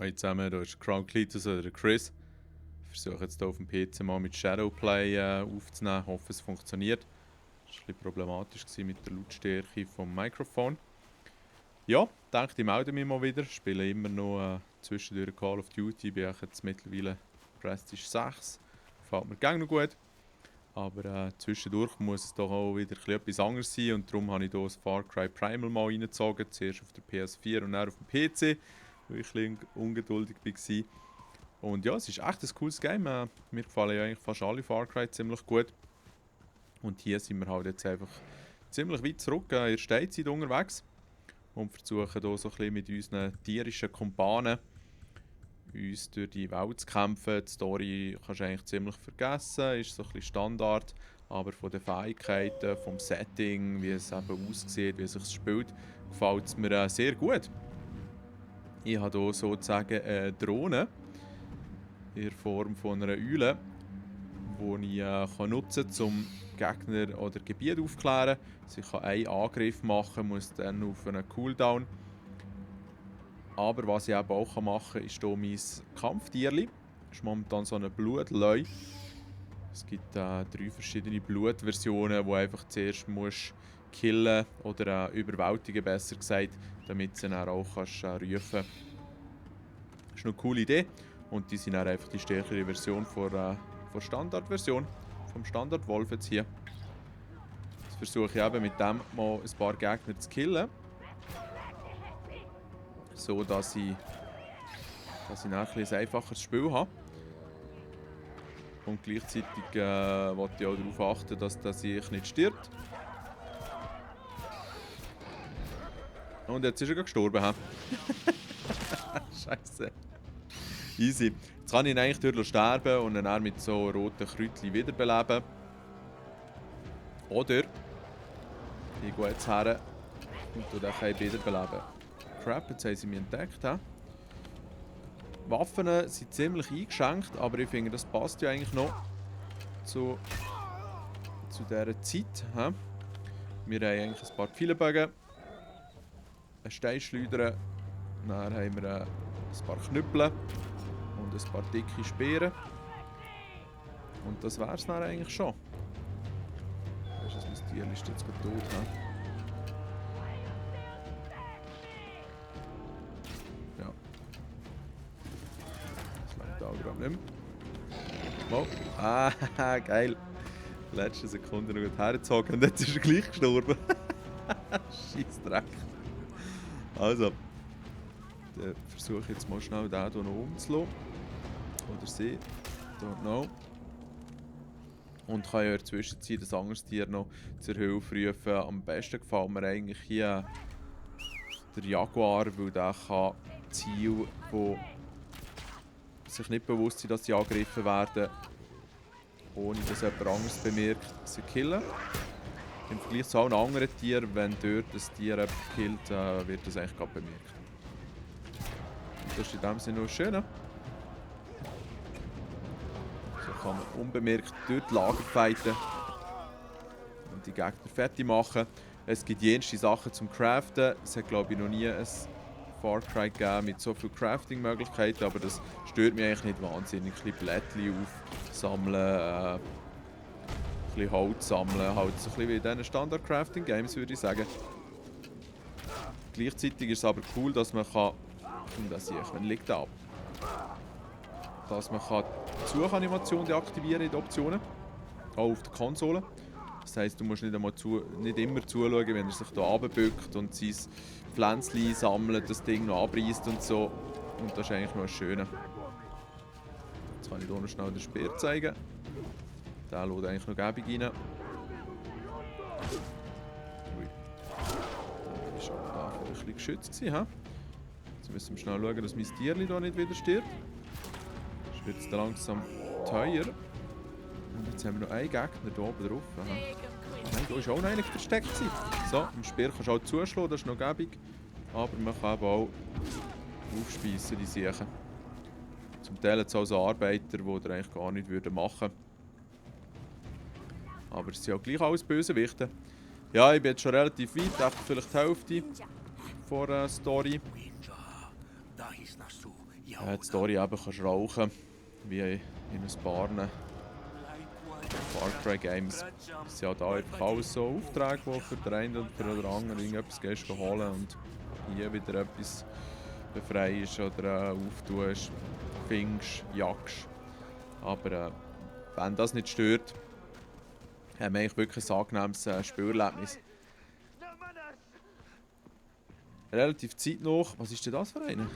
Hallo zusammen, hier ist Crown Cletus oder der Chris. Ich versuche jetzt hier auf dem PC mal mit Shadowplay aufzunehmen. Ich hoffe, es funktioniert. Das war ein bisschen problematisch mit der Lautstärke vom Mikrofon. Ja, ich denke, ich melde mich mal wieder. Ich spiele immer noch zwischendurch Call of Duty. Ich bin jetzt mittlerweile Prestige 6. Gefällt mir gerne noch gut. Aber zwischendurch muss es doch auch wieder etwas anderes sein. Und darum habe ich hier das Far Cry Primal mal reingezogen. Zuerst auf der PS4 und dann auf dem PC, weil ich ein bisschen ungeduldig war. Und ja, es ist echt ein cooles Game. Mir gefallen ja eigentlich fast alle Far Cry ziemlich gut. Und hier sind wir halt jetzt einfach ziemlich weit zurück in der Steinzeit unterwegs. Und versuchen hier so ein bisschen mit unseren tierischen Kumpanen uns durch die Welt zu kämpfen. Die Story kannst du eigentlich ziemlich vergessen, ist so ein bisschen Standard. Aber von den Fähigkeiten, vom Setting, wie es eben aussieht, wie es sich spielt, gefällt es mir sehr gut. Ich habe hier sozusagen eine Drohne in der Form von einer Eule, die ich nutzen kann, um Gegner oder Gebiete aufzuklären. Also ich kann einen Angriff machen, muss dann auf einen Cooldown. Aber was ich eben auch machen kann, ist hier mein Kampftierli. Das ist momentan so eine Blutleu. Es gibt 3 verschiedene Blutversionen, die einfach zuerst musst killen oder überwältigen, besser gesagt, damit du sie dann auch rufen kannst. Das ist eine coole Idee. Und die sind dann einfach die stärkere Version von der Standardversion. Vom Standard-Wolf jetzt hier. Jetzt versuche ich eben mit dem mal ein paar Gegner zu killen. So dass ich dann ein einfacheres Spiel habe. Und gleichzeitig wollte ich auch darauf achten, dass ich nicht stirbt. Und jetzt ist er gestorben. Scheiße. Easy. Jetzt kann ich ihn eigentlich durch sterben und dann mit so roten Kräutchen wiederbeleben. Oder ich gehe jetzt her und dann wiederbeleben. Crap, jetzt haben sie mich entdeckt. Waffen sind ziemlich eingeschränkt, aber ich finde, das passt ja eigentlich noch zu dieser Zeit. Wir haben eigentlich ein paar Pfeilbögen, einen Steinschleuder, dann haben wir ein paar Knüppel und ein paar dicke Speere. Und das wäre es dann eigentlich schon. Das ist mein Tier, ist jetzt gerade tot. Ja. Das langt auch gerade nicht mehr. Oh. Ah, geil. Letzte Sekunde noch gut hergezogen und jetzt ist er gleich gestorben. Scheissdreck. Also, dann versuche ich jetzt mal schnell den hier noch umzulassen. Oder sie. Don't know. Und kann ja in der Zwischenzeit ein anderes Tier noch zur Hilfe rufen. Am besten gefällt mir eigentlich hier der Jaguar, weil der kann Ziele, die sich nicht bewusst sind, dass sie angegriffen werden, ohne dass jemand anderes bemerkt, sie killen. Im Vergleich zu allen anderen Tieren, wenn dort das Tier jemand killt, wird das eigentlich gerade bemerkt. Und das ist in dem Sinne noch schön. So kann man unbemerkt durch die Lager fighten und die Gegner fertig machen. Es gibt jenste Sachen zum Craften. Es hat, glaube ich, noch nie ein Far Cry gegeben mit so vielen Crafting-Möglichkeiten, aber das stört mich eigentlich nicht wahnsinnig. Ein bisschen Blättchen aufsammeln, ein bisschen Holz sammeln, halt so ein bisschen wie in diesen Standard-Crafting-Games, würde ich sagen. Gleichzeitig ist es aber cool, dass man kann... Das sehe ich, wenn liegt ab. Dass man kann die Suchanimation deaktivieren in den Optionen. Auch auf der Konsole. Das heisst, du musst nicht immer zuschauen, wenn er sich hier runterbückt und sein Pflänzchen sammelt, das Ding noch abreißt und so. Und das ist eigentlich noch das Schöne. Jetzt kann ich hier noch schnell den Speer zeigen. Der lädt eigentlich noch gäbig rein. Ui. Der war aber da ein bisschen geschützt gewesen, Jetzt müssen wir schnell schauen, dass mein Tierli hier nicht wieder stirbt. Das wird jetzt langsam teuer. Und jetzt haben wir noch einen Gegner hier oben drauf. Nein, da ist auch noch einer versteckt. So, im Speer kannst du auch zuschlagen, das ist noch gäbig. Aber man kann eben auch aufspiessen, die Siechen. Zum Teil hat es auch so Arbeiter, die das eigentlich gar nicht machen würden. Aber es sind auch gleich alles Bösewichte. Ja, ich bin jetzt schon relativ weit, vielleicht die Hälfte von der Story. die Story eben kannst rauchen, wie in ein paar Far Cry Games. Es sind ja da einfach alles so Aufträge, die für den einen oder für den anderen irgendetwas gehst holen und hier wieder etwas befreist oder auftust, findest, jagst. Aber wenn das nicht stört, haben wir eigentlich wirklich ein angenehmes Spielerlebnis. Relativ zeitnah. Was ist denn das für einer?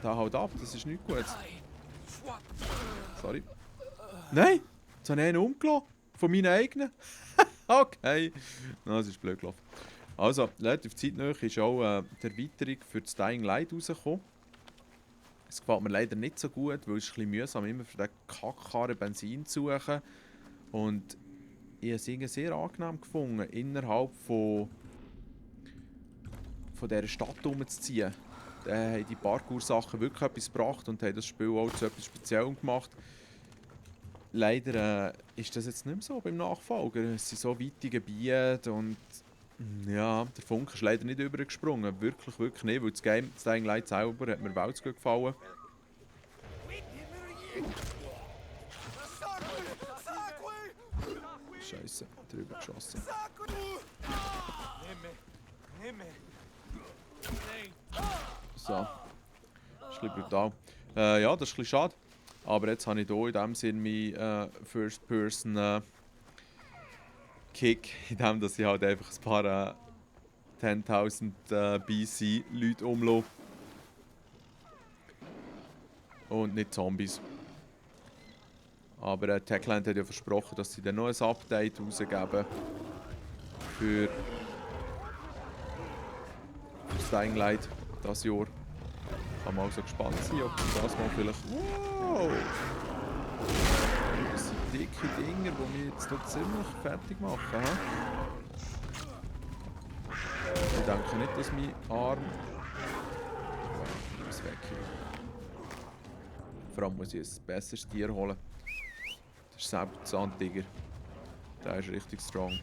Da haut ab, das ist nicht gut. Sorry. Nein! Jetzt habe ich einen umgelassen. Von meinen eigenen. Okay. No, das ist blöd gelaufen. Also, relativ zeitnah ist auch die Erweiterung für das Dying Light rausgekommen. Es gefällt mir leider nicht so gut, weil es ist ein bisschen mühsam immer für den Kackkarren Benzin zu suchen. Und ich habe es irgendwie sehr angenehm gefunden, innerhalb von dieser Stadt herumzuziehen. Da haben die Parkour-Sachen wirklich etwas gebracht und haben das Spiel auch zu etwas Speziellem gemacht. Leider ist das jetzt nicht mehr so beim Nachfolger. Es sind so weite Gebiete und ja, der Funke ist leider nicht übergesprungen. Wirklich, wirklich nicht, weil das Game, das Dying Light selber, hat mir welts gut gefallen. Scheiße, drüber geschossen. So. Das ist ein bisschen brutal. Ja, das ist ein bisschen schade. Aber jetzt habe ich hier in dem Sinne meinen First-Person-Kick, in dem, dass ich halt einfach ein paar 10.000 BC-Leute umlasse. Und nicht Zombies. Aber Techland hat ja versprochen, dass sie dann noch ein Update rausgeben für das Dying Light dieses Jahr. Kann man auch so gespannt sein, ob das mal vielleicht... Wow! Das sind dicke Dinger, die mich jetzt hier ziemlich fertig machen. He? Ich denke nicht, dass mein Arm... Ich muss weg hier. Vor allem muss ich ein besseres Tier holen. Das ist selber der Sandtiger. Der ist richtig strong.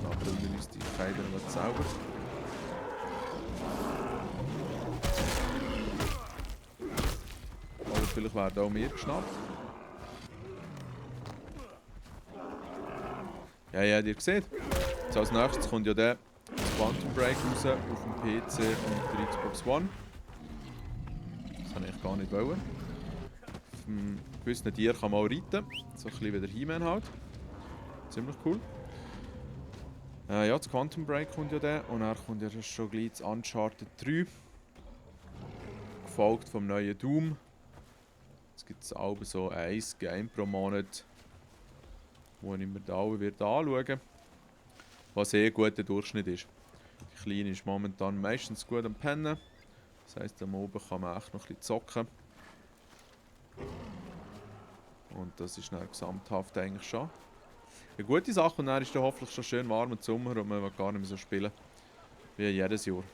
Dann brüllen wir uns die Feder noch selber. Oder vielleicht werden auch wir geschnappt. Ja, ja, ihr seht. Jetzt als nächstes kommt ja der Quantum Break raus auf dem PC und der Xbox One. Das wollte ich gar nicht wollen. Auf einem gewissen Tier kann man auch reiten. So ein bisschen wie der He-Man halt. Ziemlich cool. Ja, das Quantum Break kommt ja dann. Und dann kommt ja schon gleich das Uncharted 3. Gefolgt vom neuen Doom. Jetzt gibt es auch so ein Game pro Monat, wo ich mir da alle anschauen werde. Was ein guter Durchschnitt ist. Die Kleine ist momentan meistens gut am Pennen. Das heisst, am Oben kann man echt noch ein bisschen zocken. Und das ist dann gesamthaft eigentlich schon eine gute Sache. Und dann ist dann hoffentlich schon schön warm im Sommer und man will gar nicht mehr so spielen wie jedes Jahr.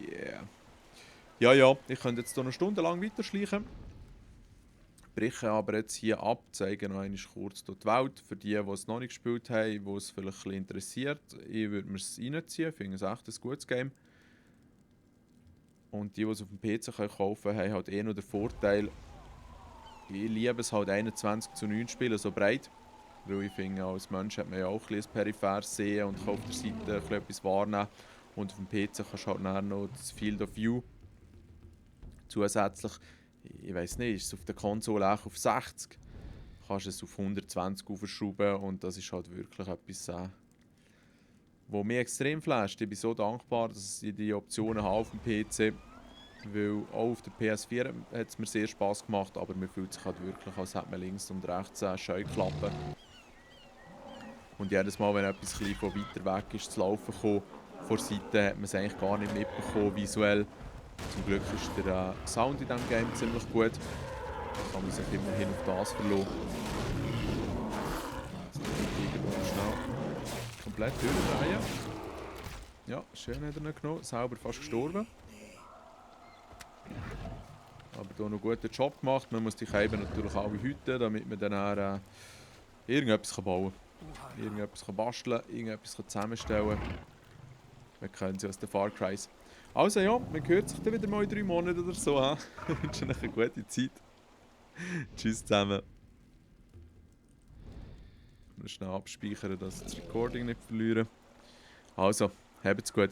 Yeah. Ja, ich könnte jetzt hier noch stundenlang weiterschleichen. Breche aber jetzt hier ab, zeige noch einmal kurz die Welt. Für die es noch nicht gespielt haben, die es vielleicht ein bisschen interessiert. Ich würde mir es reinziehen, ich finde es echt ein gutes Game. Und die es auf dem PC kaufen können, haben halt eh noch den Vorteil, ich liebe es halt 21:9 spielen, so breit. Weil ich finde, als Mensch hat man ja auch ein bisschen peripher sehen und kann auf der Seite etwas wahrnehmen. Und auf dem PC kannst du halt dann noch das Field of View zusätzlich. Ich weiß nicht, ist es auf der Konsole auch auf 60, kannst du es auf 120 aufschrauben und das ist halt wirklich etwas, was mich extrem flasht. Ich bin so dankbar, dass ich die Optionen habe auf dem PC, weil auch auf der PS4 hat es mir sehr Spass gemacht, aber man fühlt sich halt wirklich, als hätte man links und rechts Scheuklappen. Und jedes Mal, wenn etwas von weiter weg ist zu laufen kommt, von der Seite, hat man es eigentlich gar nicht mitbekommen visuell. Zum Glück ist der Sound in diesem Game ziemlich gut. Da kann man sich immerhin auf das verlassen. Jetzt kann ich den schnell komplett durchdrehen. Ja, schön hat er ihn genommen. Selber fast gestorben. Aber hier noch einen guten Job gemacht. Man muss die Käben natürlich alle hüten, damit man dann irgendetwas bauen kann. Irgendetwas basteln, irgendetwas zusammenstellen. Wir kennen sie aus den Far Crys. Also ja, man hört sich dann wieder mal in 3 Monaten oder so. Ich wünsche euch eine gute Zeit. Tschüss zusammen. Schnell abspeichern, dass ich das Recording nicht verliere. Also, habt's gut.